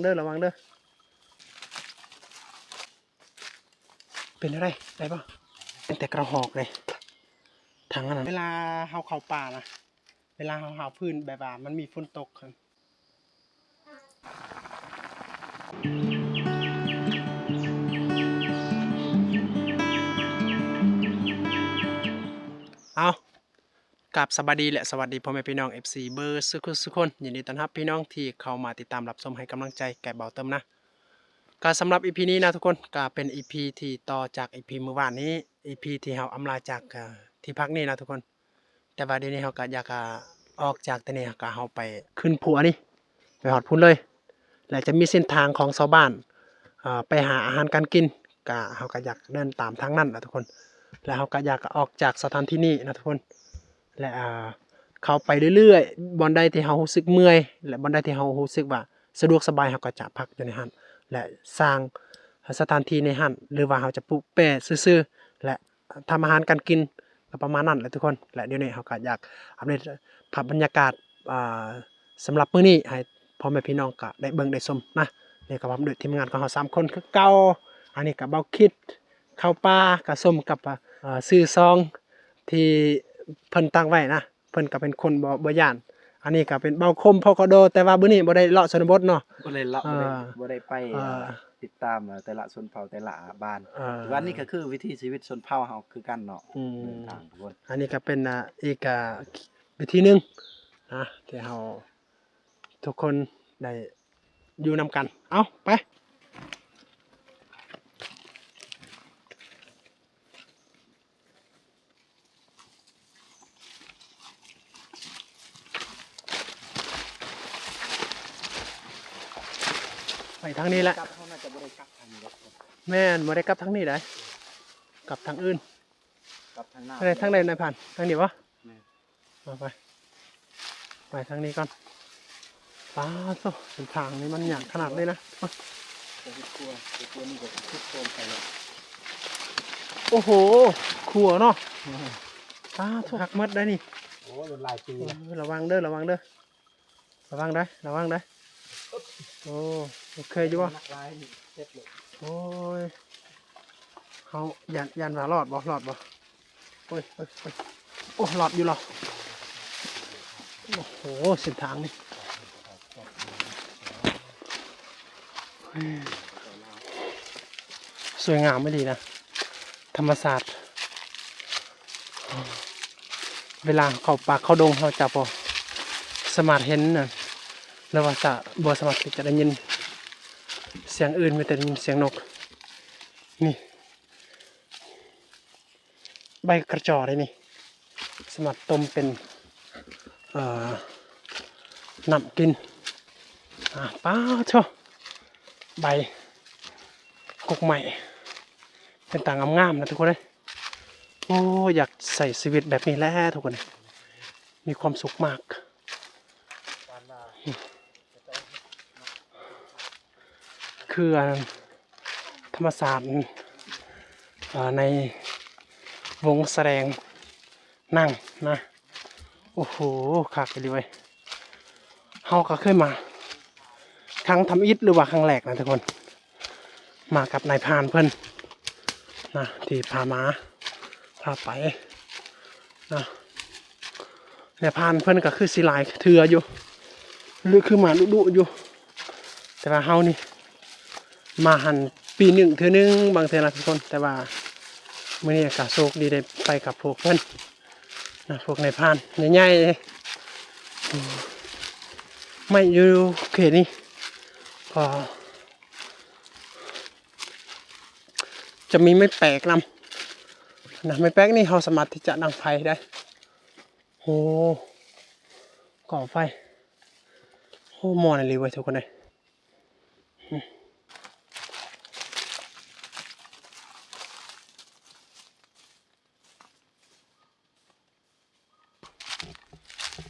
ເດີ ລະວັງເດີ. ເປັນແນວໃດ ໄດ້ບໍ່? ເປັນແຕ່ກະຮອກເດ້ ທາງນັ້ນນະ. ເວລາເຮົາເຂົ້າປ່ານະ ເວລາເຮົາຫາຟືນ ແບບວ່າມັນມີຝົນຕົກຫັ້ນ. ເອົາ ກາບສະບາຍດີ ແລະ ສະຫວັດດີພໍ່ແມ່ພີ່ນ້ອງ ເອັຟຊີ ເບີດສຸກຄົນ. ຍິນດີຕ້ອນຮັບພີ່ນ້ອງທີ່ເຂົ້າມາຕິດຕາມຮັບຊົມໃຫ້ກຳລັງໃຈແກ່ເບົາເຕີມນະ. ກະສຳລັບອີພີນີ້ນະທຸກຄົນ ກະເປັນອີພີທີ່ຕໍ່ຈາກອີພີມື້ວານນີ້ ອີພີທີ່ເຮົາອຳລາຈາກ ເອີ ທີ່ພັກນີ້ນະທຸກຄົນ. ແຕ່ວ່າດຽວນີ້ເຮົາກະຢາກ ອາ ອອກຈາກທີ່ນີ້ ເຮົາກະ ເຮົາໄປຂຶ້ນພູອັນນີ້ ໄປຮອດພຸ້ນເລີຍ ແລະ ຈະມີເສັ້ນທາງຂອງຊາວບ້ານ ເອີ ໄປຫາອາຫານການກິນ ກະ ເຮົາກະຢາກເດີນຕາມທາງນັ້ນນະທຸກຄົນ. ແລະ ເຮົາກະຢາກອອກຈາກສະຖານທີ່ນີ້ນະທຸກຄົນ ແລະ ອາ ເຂົ້າໄປເລື້ອຍໆ ບ່ອນໃດທີ່ເຮົາຮູ້ສຶກເມື່ອຍ ແລະ ບ່ອນໃດທີ່ເຮົາຮູ້ສຶກວ່າສະດວກສະບາຍ ເຮົາກະຈະພັກຢູ່ໃນຫັ້ນ ແລະ ສ້າງສະຖານທີ່ໃນຫັ້ນ ຫຼືວ່າເຮົາຈະປູກແປ້ຊື່ໆ ແລະ ທຳອາຫານການກິນ ກະປະມານນັ້ນແຫຼະທຸກຄົນ. ແລະ ດຽວນີ້ເຮົາກະຢາກອັບເດດພາບບັນຍາກາດ ອາ ສຳລັບມື້ນີ້ໃຫ້ພໍ່ແມ່ພີ່ນ້ອງກະໄດ້ເບິ່ງໄດ້ຊົມນະ. ນີ້ກະພ້ອມດ້ວຍທີມງານຂອງເຮົາສາມຄົນຄືເກົ່າ. ອັນນີ້ກະເບົາຄິດ ເຂົ້າປ່າ ກະສົມກັບ ອາ ຊື່ຊອງທີ່ເພິ່ນຕັ້ງໄວ້ນະ. ເພິ່ນກະເປັນຄົນບໍ່ ບໍ່ຢ້ານ. ອັນນີ້ກະເປັນເບົາຄົມ ພອກະໂດ ແຕ່ວ່າມື້ນີ້ບໍ່ໄດ້ເລາະຊົນນະບົດເນາະ ບໍ່ໄດ້ເລາະ ເອີ ບໍ່ໄດ້ ບໍ່ໄດ້ໄປ ເອີ ຕິດຕາມແຕ່ລະຊົນເຜົ່າແຕ່ລະບ້ານ. ເອີ ແຕ່ວ່າອັນນີ້ກະຄືວິຖີຊີວິດຊົນເຜົ່າເຮົາຄືກັນເນາະ. ອືມ ເດີນທາງທຸກຄົນ. ອັນນີ້ກະເປັນ ອາ ອີກ ອາ ວິທີໜຶ່ງນະ ທີ່ເຮົາທຸກຄົນໄດ້ຢູ່ນຳກັນ. ເອົາ ໄປ. ໄປທາງນີ້ແຫຼະ. ກັບ ເຮົາໜ້າຈະບໍ່ໄດ້ກັບທາງນີ້ດອກ. ແມ່ນ ບໍ່ໄດ້ກັບທາງນີ້ໃດ ກັບທາງອື່ນ. ກັບທາງໜ້າ ທາງໃດ ທາງໃດນາຍພານ? ທາງນີ້ບໍ່? ແມ່ນ. ເອົາໄປ ໄປທາງນີ້ກ່ອນ. ປາໂທ້ ເສັ້ນທາງນີ້ມັນຍາກຂະໜາດເລີຍນະ. ໂອ້ໂຫ ຂົວເນາະ. ປາໂທ້ ຫັກໝົດໄດ໋ນີ້. ໂອ້ ຫຼາຍປີ. ເອີ ລະວັງເດີ ລະວັງເດີ. ລະວັງໄດ໋ ລະວັງໄດ໋. ໂອ້ ໂອເຄຢູ່ບໍ່? ໂອ້ຍ ເຮົາຢ້ານ ຢ້ານວ່າລອດບໍ່ ລອດບໍ່? ໂອ້ຍ ໂອ້ຍ ໂອ້ຍ ໂອ້ ລອດຢູ່ລະ. ໂອ້ໂຫ ເສັ້ນທາງນີ້ ສວຍງາມອີ່ຫຼີນະ ທຳມະຊາດ. ເວລາເຂົ້າປ່າເຂົ້າດົງ ເຮົາຈະບໍ່ສາມາດເຫັນນະ ຫຼືວ່າຈະບໍ່ສາມາດທີ່ຈະໄດ້ຍິນສຽງອື່ນ ມີແຕ່ໄດ້ຍິນສຽງນົກ. ນີ້ ໃບກະຈອກເດ້ນີ້ ສາມາດຕົ້ມເປັນ ເອີ ນ້ຳກິນ. ອາ ປາໂທ້ ໃບກົກໄມ້ ເປັນຕາງາມໆນະທຸກຄົນເອີຍ. ໂອ້ ຢາກໃຊ້ຊີວິດແບບນີ້ແຫຼະທຸກຄົນ ມີຄວາມສຸກມາກ. ຄືອັນທຳມະຊາດ ອາ ໃນວົງສະແດງໜັງນະ. ໂອ້ໂຫ ຄັກອີ່ຫຼີເວີຍ. ເຮົາກະເຄີຍມາຄັ້ງທຳອິດ ຫຼືວ່າຄັ້ງແລກນະທຸກຄົນ ມາກັບນາຍພານເພິ່ນນະ ທີ່ພາມາ ພາໄປນະ. ນາຍພານເພິ່ນກະຄືຊິຫຼາຍເທື່ອຢູ່ ຫຼືຄືມາດຸໆຢູ່ ແຕ່ວ່າເຮົານີ້ມາຫັ້ນປີໜຶ່ງເທື່ອໜຶ່ງ ບາງເທື່ອນະທຸກຄົນ. ແຕ່ວ່າມື້ນີ້ກະໂຊກດີໄດ້ໄປກັບພວກເພິ່ນນະ ພວກນາຍພານໃຫຍ່ໆ. ໄມ້ຢູ່ເຂດນີ້ ກໍຈະມີໄມ້ແປກນຳນະ ໄມ້ແປກນີ້ເຮົາສາມາດທີ່ຈະດັງໄຟໄດ້. ໂອ້ ກໍ່ໄຟ ໂອ້ ມ່ວນອີ່ຫຼີເວີຍທຸກຄົນເອີຍ.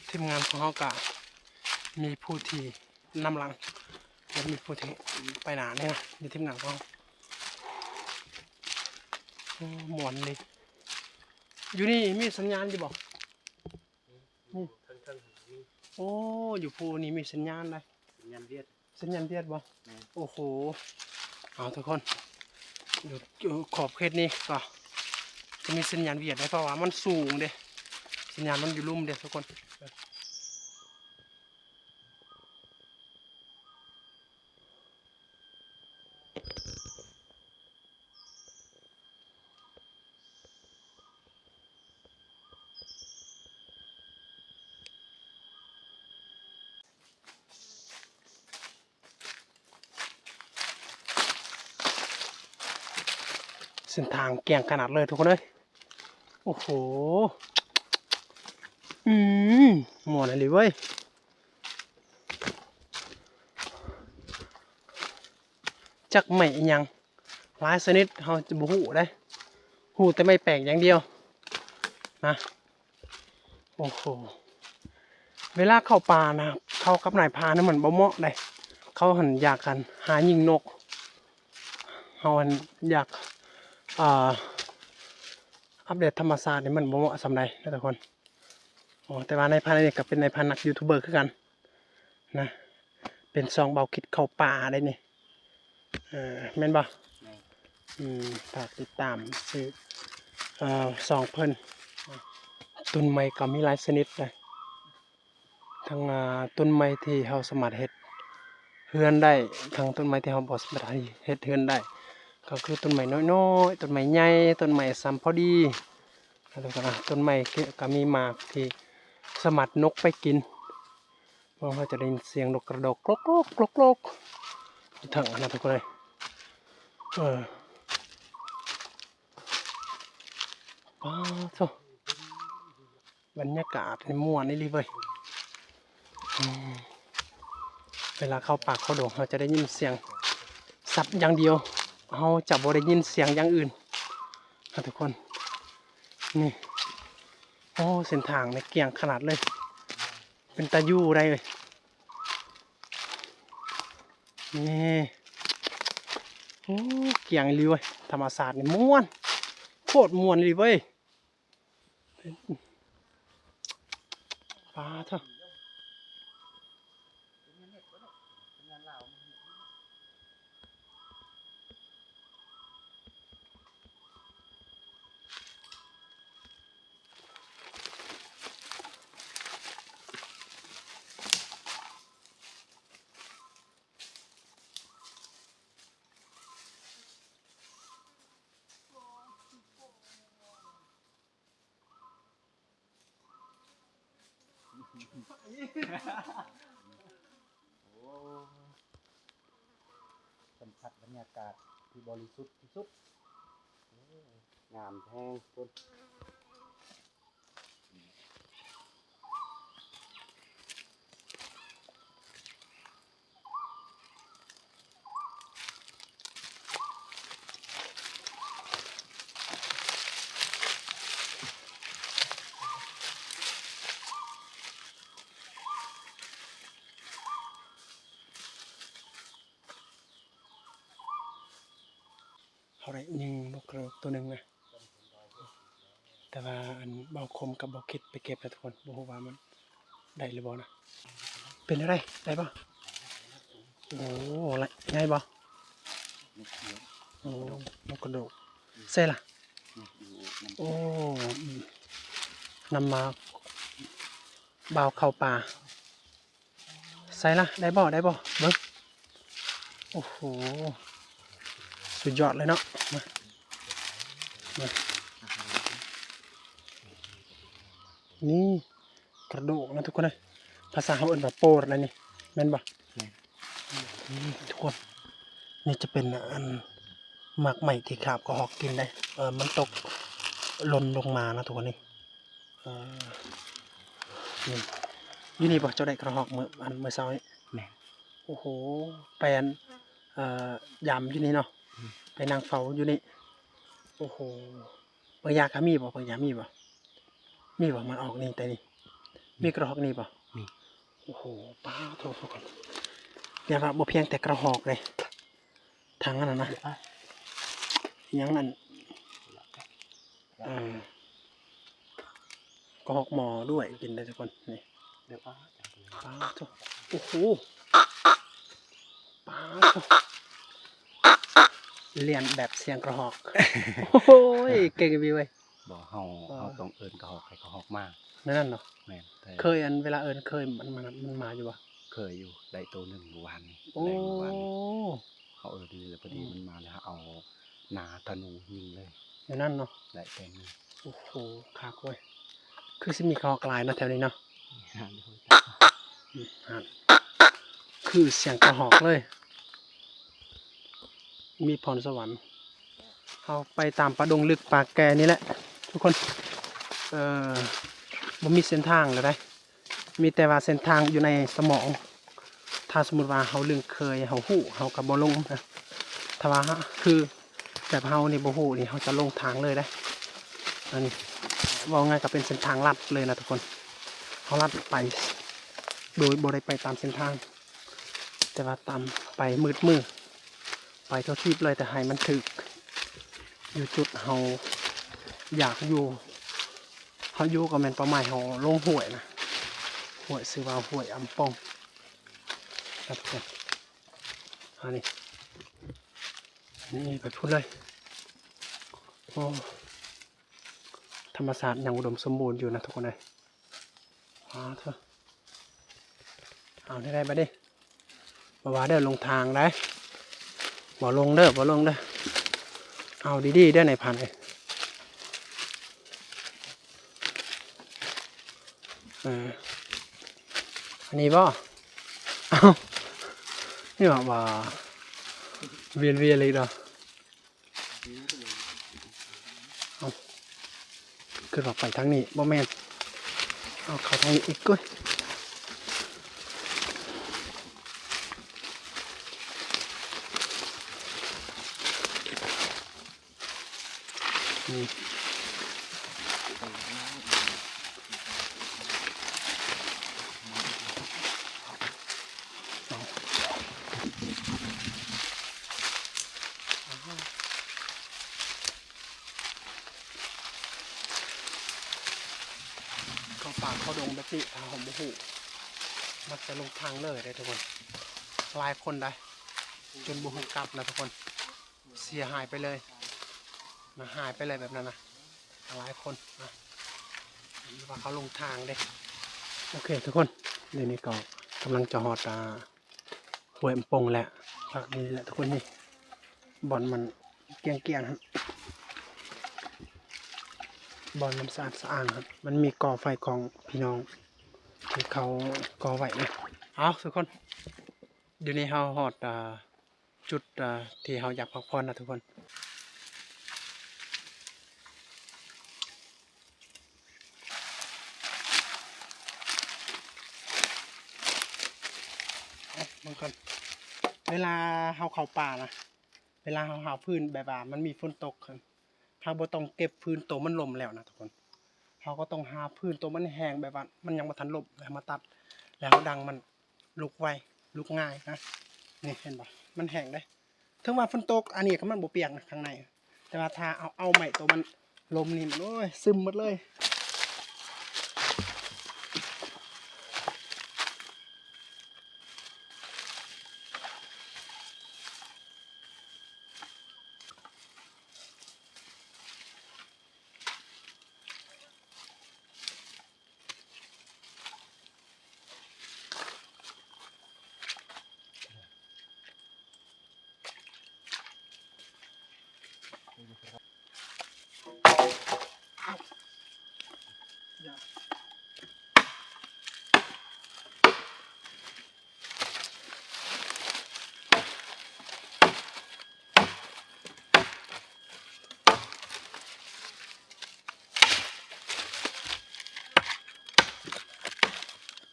ທີມງານຂອງເຮົາກະມີຜູ້ທີ່ນຳຫຼັງ ແລະ ມີຜູ້ທີ່ໄປໜ້ານີ້ນະ ໃນທີມງານຂອງເຮົາ. ໂອ້ ມ່ວນເລີຍ. ຢູ່ນີ້ມີສັນຍານຢູ່ບໍ່? ນີ້ ໂອ້ ຢູ່ພູນີ້ມີສັນຍານໃດ໋ ສັນຍານວຽດ. ສັນຍານຫວຽດບໍ່? ແມ່ນ. ໂອ້ໂຫ ເອົາທຸກຄົນ ຢູ່ ຢູ່ຂອບເຂດນີ້ກໍຈະມີສັນຍານຫວຽດໄດ໋ ເພາະວ່າມັນສູງເດ້ ສັນຍານມັນຢູ່ລຸ່ມເດ້ທຸກຄົນ. ເສັ້ນທາງກ່ຽງຂະໜາດເລີຍທຸກຄົນເອີຍ. ໂອ້ໂຫ ອືມ ມ່ວນອີ່ຫຼີເວີຍ. ຈັກໄມ້ອີ່ຫຍັງຫຼາຍຊະນິດ ເຮົາຈະບໍ່ຮູ້ເດ້ ຮູ້ແຕ່ໄມ້ແປກຢ່າງດຽວນະ. ໂອ້ໂຫ ເວລາເຂົ້າປ່ານະ ເຂົ້າກັບນາຍພານນະ ມັນບໍ່ເໝາະເດ້. ເຂົາຫັ້ນຢາກ ຫັ້ນ ຫາຍິງນົກ ເຮົາຫັ້ນຢາກ ອ່າ ອັບເດດທຳມະຊາດນີ້ ມັນບໍ່ເໝາະສ່ຳໃດເດ້ທຸກຄົນ. ໂອ້ ແຕ່ວ່ານາຍພານນີ້ກໍເປັນນາຍພານນັກຢູທູບເບີຄືກັນນະ ເປັນຊ່ອງເບົາຄິດເຂົ້າປ່າໄດ໋ນີ້. ເອີ ແມ່ນບໍ່? ແມ່ນ. ອືມ ຝາກຕິດຕາມຊື່ ເອີ ຊ່ອງເພິ່ນ. ຕົ້ນໄມ້ກໍມີຫຼາຍຊະນິດນະ ທັງ ອ່າ ຕົ້ນໄມ້ທີ່ເຮົາສາມາດເຮັດເຮືອນໄດ້ ທັງຕົ້ນໄມ້ທີ່ເຮົາບໍ່ສາມາດເຮັດເຮືອນໄດ້ ກໍຄືຕົ້ນໄມ້ນ້ອຍໆ ຕົ້ນໄມ້ໃຫຍ່ ຕົ້ນໄມ້ສ່ຳພໍດີ. ທຸກຄົນນະ ຕົ້ນໄມ້ກໍມີໝາກທີ່ສາມາດນົກໄປກິນ. ເບິ່ງ ເຮົາຈະໄດ້ຍິນສຽງນົກກະໂດກ ກົກໆໆ ຢູ່ເທິງຫັ້ນນະທຸກຄົນເອີຍ. ເອີ ປາໂທ້ ບັນຍາກາດນີ້ມ່ວນອີ່ຫຼີເວີຍ. ອືມ ເວລາເຂົ້າປ່າເຂົ້າດົງ ເຮົາຈະໄດ້ຍິນສຽງສັດຢ່າງດຽວ ເຮົາຈະບໍ່ໄດ້ຍິນສຽງຢ່າງອື່ນນະທຸກຄົນ. ນີ້ ໂອ້ ເສັ້ນທາງນີ້ກ່ຽງຂະໜາດເລີຍ ເປັນຕາຢູ່ໄດ້ເລີຍ. ນີ້ ໂອ້ ກ່ຽງອີ່ຫຼີເວີຍ ທຳມະຊາດນີ້ມ່ວນ ໂຄດມ່ວນອີ່ຫຼີເວີຍ. ປາໂທ້. ໂອ້ ສຳຜັດບັນຍາກາດທີ່ບໍລິສຸດທີ່ສຸດ. ໂອ້ ງາມແຮງພຸ້ນ. ເຮົາໄດ້ຍິງນົກກະໂດກໂຕໜຶ່ງນະ ແຕ່ວ່າອັນເບົາຄົມກັບເບົາຄິດໄປເກັບແລ້ວທຸກຄົນ ບໍ່ຮູ້ວ່າມັນໄດ້ຫຼືບໍ່ນະ. ເປັນແນວໃດ ໄດ້ບໍ່? ໂອ້ ໃຫຍ່ບໍ່? ໂອ້ ນົກກະໂດກ ໃສລະ? ໂອ້ ນຳມາບ່າວເຂົ້າປ່າ. ໃສລະ ໄດ້ບໍ່ ໄດ້ບໍ່ ເບິ່ງ. ໂອ້ໂຫ ສຸດຍອດເລີຍເນາະ. ມາ ມາ ນີ້ກະໂດກນະທຸກຄົນເອີຍ ພາສາເຮົາເອີ້ນວ່າໂປດນະນີ້ ແມ່ນບໍ່? ແມ່ນ. ນີ້ທຸກຄົນ ນີ້ຈະເປັນອັນໝາກໄມ້ທີ່ຄາບກະຮອກກິນໄດ໋ ເອີ ມັນຕົກຫຼົ່ນລົງມານະທຸກຄົນ ນີ້. ເອີ ນີ້ ຢູ່ນີ້ບໍ່ ເຈົ້າໄດ້ກະຮອກມື້ ອັນມື້ເຊົ້ານີ້? ແມ່ນ. ໂອ້ໂຫ ໄປອັນ ເອີ ຢາມຢູ່ນີ້ເນາະ. ອືມ ໄປນັ່ງເຝົ້າຢູ່ນີ້. ໂອ້ໂຫ ບາງຢ່າງກໍມີບໍ່ ບາງຢ່າງມີບໍ່ ມີບໍ່ ມັນອອກນີ້ແຕ່ນີ້ ມີກະຮອກນີ້ບໍ່? ມີ. ໂອ້ໂຫ ປາໂທ້ ທຸກຄົນ ແຕ່ວ່າບໍ່ພຽງແຕ່ກະຮອກເດ້ ທັງອັນນັ້ນນະ ອີຫຍັງອັນ ເອີ ກະຮອກໝໍ້ດ້ວຍກິນໄດ້ທຸກຄົນ ນີ້ ປາໂທ້ ໂອ້ໂຫ. ປາດໂທ້ ລຽນແບບສຽງກະຮອກ. ໂອ້ຍ ເກັ່ງອີ່ຫຼີເວີຍ. ບໍ່ ເຮົາ ເອີ ເຮົາຕ້ອງເອີ້ນກະຮອກໃຫ້ກະຮອກມາ ແນວນັ້ນເນາະ. ແມ່ນ ແຕ່ເຄີຍ ອັນ ເວລາເອີ້ນເຄີຍ ມັນ ມັນ ມັນມາຢູ່ບໍ່? ເຄີຍຢູ່ ໄດ້ໂຕໜຶ່ງມື້ວານນີ້. ໂອ້ ແລງມື້ວານນີ້ ເຮົາເອີ້ນນີ້ແຫຼະ ພໍດີ ອືມ ມັນມາແລ້ວ ເຮົາເອົາໜ້າທະນູຍິງເລີຍ ແນວນັ້ນເນາະ. ໄດ້ແຕ່ໜຶ່ງ. ໂອ້ໂຫ ຄັກເວີຍ. ຄືຊິມີກະຮອກຫຼາຍເນາະແຖວນີ້ເນາະ. ອືມ ຫັ້ນ ຄືສຽງກະຮອກເລີຍ. ມີພອນສະຫວັນ. ເຮົາໄປຕາມປ່າດົງລຶກປ່າແກ່ນີ້ແຫຼະທຸກຄົນ. ເອີ ບໍ່ມີເສັ້ນທາງແລ້ວໃດ໋ ມີແຕ່ວ່າເສັ້ນທາງຢູ່ໃນສະໝອງ. ຖ້າສົມມຸດວ່າເຮົາລຶ້ງເຄີຍ ເຮົາຮູ້ ເຮົາກໍບໍ່ຫຼົງນະ. ຖ້າວ່າ ຄື ແບບເຮົານີ້ບໍ່ຮູ້ນີ້ ເຮົາຈະຫຼົງທາງເລີຍເດ້. ອັນນີ້ເວົ້າງ່າຍກໍເປັນເສັ້ນທາງລັດເລີຍນະທຸກຄົນ. ເຮົາລັດໄປໂດຍບໍ່ໄດ້ໄປຕາມເສັ້ນທາງ ແຕ່ວ່າຕາມໄປມືດມື ໄປທົ່ວທີບເລີຍ ແຕ່ໃຫ້ມັນຖືກຢູ່ຈຸດເຮົາຢາກຢູ່. ເຮົາຢູ່ກໍແມ່ນເປົ້າໝາຍເຮົາລົງຫ້ວຍນະ ຫ້ວຍຊື່ວ່າຫ້ວຍອຳປ່ອງນະທຸກຄົນ. ອັນນີ້ ນີ້ໄປພຸ້ນເລີຍ. ໂອ້ ທຳມະຊາດຍັງອຸດົມສົມບູນຢູ່ນະທຸກຄົນເອີຍ. ອາ ເທີ ເອົາແນວໃດບາດນີ້? ບໍ່ວ່າເດີ ຫຼົງທາງໄດ໋ ບໍ່ຫຼົງເດີ ບໍ່ຫຼົງເດີ. ເອົາດີໆເດີນາຍພັນເອີຍ. ເອີ ອັນນີ້ບໍ່? ເອົ້າ ນີ້ວ່າ ວ່າ ວຽນໆອີກດອກ. ເອົ້າ ຄືວ່າໄປທາງນີ້ບໍ່ແມ່ນ ເອົາເຂົ້າທາງນີ້ອີກເກີຍ. ນີ້ ເຂົ້າປ່າເຂົ້າດົງແບບນີ້ ຖ້າເຮົາບໍ່ຮູ້ ມັກຈະຫຼົງທາງເລີຍເດ້ທຸກຄົນ. ຫຼາຍຄົນໄດ໋ ຈົນບໍ່ຮູ້ກັບນະທຸກຄົນ. ເສຍຫາຍໄປເລີຍນະ ຫາຍໄປເລີຍແບບນັ້ນນະ ຫຼາຍຄົນນະ ວ່າເຂົາຫຼົງທາງເດ້. ໂອເຄທຸກຄົນ ດຽວນີ້ກໍກຳລັງຈະຮອດ ອ່າ ຫ້ວຍອຳປົ່ງແລ້ວ. ພັກນີ້ແຫຼະທຸກຄົນ ນີ້ບ່ອນມັນກ້ຽງໆຫັ້ນ ບ່ອນມັນສະອາດສະອ້າງຫັ້ນ ມັນມີກໍ່ໄຟຂອງພີ່ນ້ອງທີ່ເຂົາກໍ່ໄວ້ນະ. ເອົາທຸກຄົນ ດຽວນີ້ເຮົາຮອດ ອ່າ ຈຸດ ອ່າ ທີ່ເຮົາຢາກພັກຜ່ອນນະທຸກຄົນ. ເບິ່ງກ່ອນ ເວລາເຮົາເຂົ້າປ່ານະ ເວລາເຮົາຫາຟືນ ແບບວ່າມັນມີຝົນຕົກຫັ້ນ ເຮົາບໍ່ຕ້ອງເກັບຟືນໂຕມັນຫຼົ່ມແລ້ວນະທຸກຄົນ. ເຮົາກໍຕ້ອງຫາຟືນໂຕມັນແຫ້ງ ແບບວ່າມັນຍັງບໍ່ທັນຫຼົ່ມ ແລ້ວເຮົາມາຕັດ ແລ້ວເຮົາດັງມັນ ລຸກໄວ ລຸກງ່າຍນະ. ນີ້ເຫັນບໍ່ ມັນແຫ້ງເດ້. ເຖິງວ່າຝົນຕົກ ອັນນີ້ກໍມັນບໍ່ປຽກນະຂ້າງໃນ ແຕ່ວ່າຖ້າເອົາ ເອົາໄມ້ໂຕມັນລົ້ມນີ້ ມັນ ໂອ້ຍ ຊຶມໝົດເລີຍ.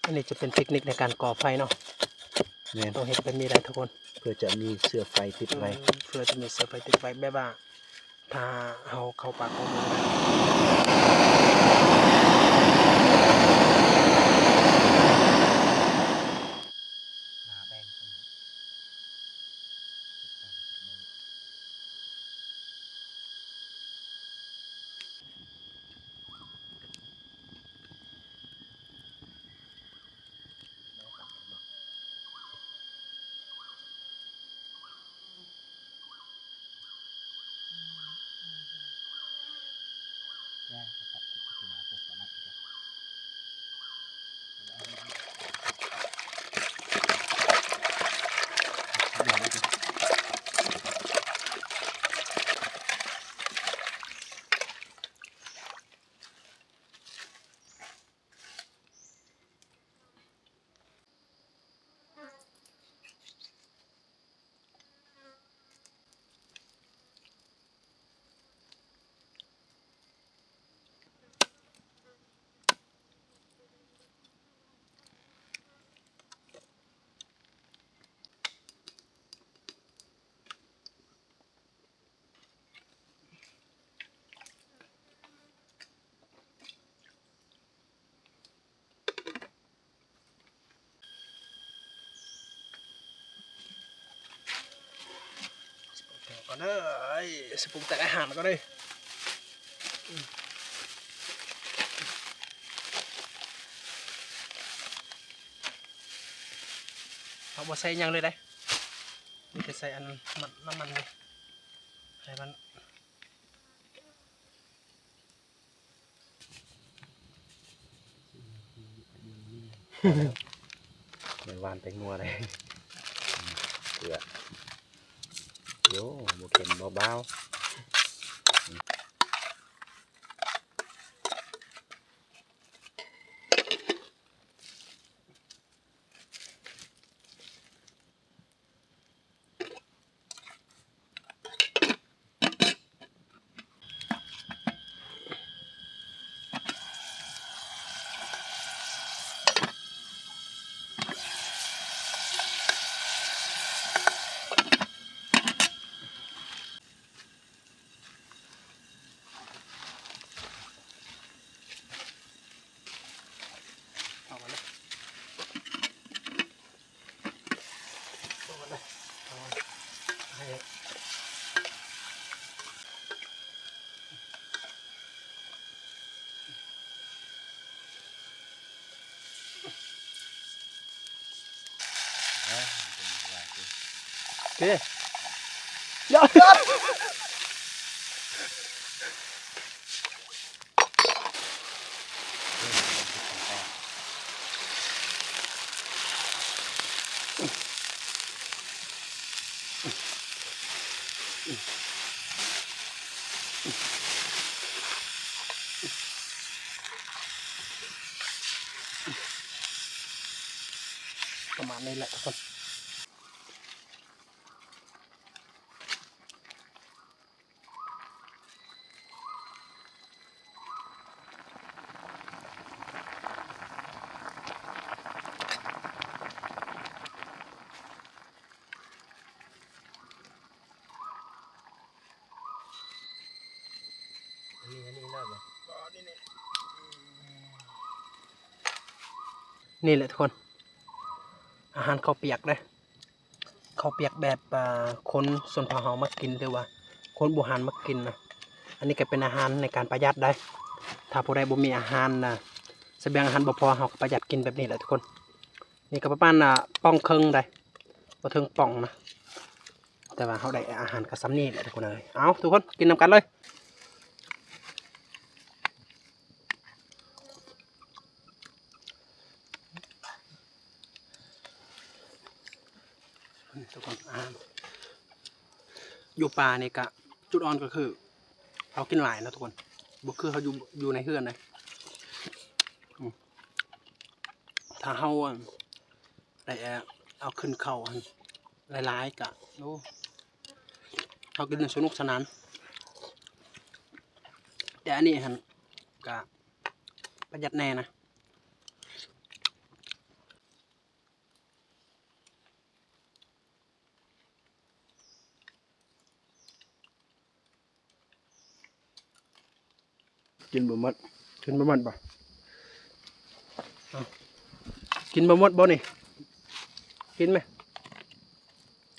ອັນນີ້ຈະເປັນເຕັກນິກໃນການກໍ່ໄຟເນາະ. ແມ່ນ ຕ້ອງເຮັດແບບນີ້ໄດ້ທຸກຄົນ ເພື່ອຈະມີເຊື້ອໄຟຕິດໄວ້. ເອີ ເພື່ອຈະມີເຊື້ອໄຟຕິດໄວ້ ແບບວ່າ ຖ້າເຮົາເຂົ້າປ່າເຂົ້າດົງ. ກ່ອນເດີ ຊິປຸງແຕ່ງອາຫານກ່ອນເດີ. ເຮົາບໍ່ໃສ່ຫຍັງເລີຍເດ້ ມີແຕ່ໃສ່ອັນ ນ້ຳມັນ ນ້ຳມັນນີ້ ໃຫ້ມັນ ແມ່ນຫວານແຕງນົວເດ້ ເກືອ ໂອ້ ບໍ່ເຄັມບໍ່ບາວ. ເອົາກ່ອນເດີ ເອົາກ່ອນເດີ ເອົາໃຫ້ ເອີ ໂອເຄ ຢ່າ ປະມານນີ້ແຫຼະທຸກຄົນ. ອັນນີ້ ອັນນີ້ໄດ້ບໍ່? ນີ້ແຫຼະທຸກຄົນ ອາຫານເຂົ້າປຽກເດ້. ເຂົ້າປຽກແບບ ອ່າ ຄົນຊົນເຜົ່າເຮົາມັກກິນ ຫຼືວ່າຄົນບູຮານມັກກິນນະ. ອັນນີ້ກໍເປັນອາຫານໃນການປະຢັດໄດ໋. ຖ້າຜູ້ໃດບໍ່ມີອາຫານນະ ສະບຽງອາຫານບໍ່ພໍ ເຮົາກໍປະຢັດກິນແບບນີ້ແຫຼະທຸກຄົນ. ນີ້ກໍປະມານ ອ່າ ປ່ອງເຄິ່ງໄດ໋ ບໍ່ເຖິງປ່ອງນະ. ແຕ່ວ່າເຮົາໄດ້ອາຫານກໍສ່ຳນີ້ແຫຼະທຸກຄົນເອີຍ. ເອົາ ທຸກຄົນ ກິນນຳກັນເລີຍ. ທຸກຄົນ ອາຫານຢູ່ປ່ານີ້ກະ ຈຸດອ່ອນກໍຄືເຮົາກິນຫຼາຍເນາະທຸກຄົນ ບໍ່ຄືເຮົາຢູ່ ຢູ່ໃນເຮືອນເດ້. ອືມ ຖ້າເຮົາ ໄດ້ເອົາຂຶ້ນເຂົ້າຫັ້ນຫຼາຍໆ ກະ ໂອ້ ເຮົາກິນສະໜຸກສະໜານ. ແຕ່ອັນນີ້ຫັ້ນກະປະຢັດແດ່ນະ. ກິນບໍ່ໝົດ ກິນບໍ່ໝົດບໍ່? ເອົ້າ ກິນບໍ່ໝົດບໍ່ນີ້? ກິນໄໝ?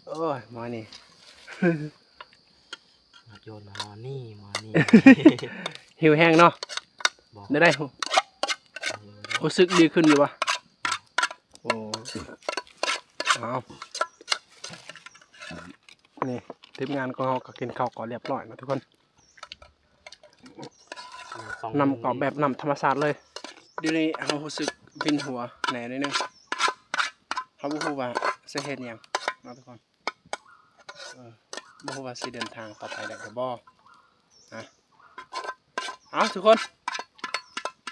ໂອ້ຍ ໝໍນີ້ ມາໂຈນໝໍນີ້ ໝໍນີ້ ຫິວແຮງເນາະ. ບໍ່ ໄດ້ໄດ້ ຮູ້ສຶກດີຂຶ້ນຢູ່ບໍ່? ໂອ້ ເອົາ ນີ້ ທີມງານຂອງເຮົາກໍກິນເຂົ້າກໍລຽບຮ້ອຍເນາະທຸກຄົນ. ນ້ຳກໍແບບນ້ຳທຳມະຊາດເລີຍ. ດຽວນີ້ເຮົາຮູ້ສຶກວິນຫົວແດ່ໜ້ອຍໜຶ່ງ ເຮົາບໍ່ຮູ້ວ່າຊິເຮັດຫຍັງເນາະທຸກຄົນ. ເອີ ບໍ່ຮູ້ວ່າຊິເດີນທາງຕໍ່ໄປໄດ້ຫຼືບໍ່ນະ. ເອົາ ທຸກຄົນ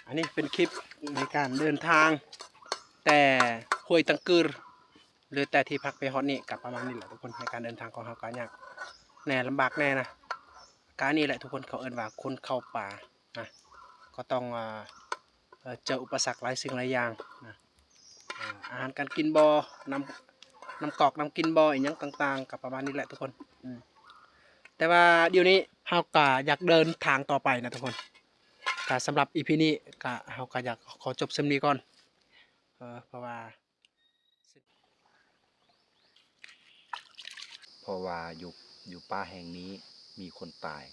ອັນນີ້ເປັນຄລິບໃນການເດີນທາງແຕ່ຫ້ວຍຕັງກື ຫຼືແຕ່ທີ່ພັກໄປຮອດນີ້ ກໍປະມານນີ້ແຫຼະທຸກຄົນ. ໃນການເດີນທາງຂອງເຮົາກໍຍາກແດ່ ລຳບາກແດ່ນະ. ກະນີ້ແຫຼະທຸກຄົນ ເຂົາເອີ້ນວ່າຄົນເຂົ້າປ່ານະ ກໍຕ້ອງ ເອີ ເຈີອຸປະສັກຫຼາຍສິ່ງຫຼາຍຢ່າງນະ. ອາຫານການກິນບໍ່ ນ້ຳ ນ້ຳກອກນ້ຳກິນບໍ່ ອີ່ຫຍັງຕ່າງໆ ກໍປະມານນີ້ແຫຼະທຸກຄົນ. ອືມ ແຕ່ວ່າດຽວນີ້ເຮົາກໍຢາກເດີນທາງຕໍ່ໄປນະທຸກຄົນ. ກໍສຳລັບອີພີນີ້ ກໍເຮົາກໍຢາກຂໍຈົບສ່ຳນີ້ກ່ອນ ເພາະວ່າ ເພາະວ່າຢູ່ ຢູ່ປ່າແຫ່ງນີ້ມີຄົນຕາຍ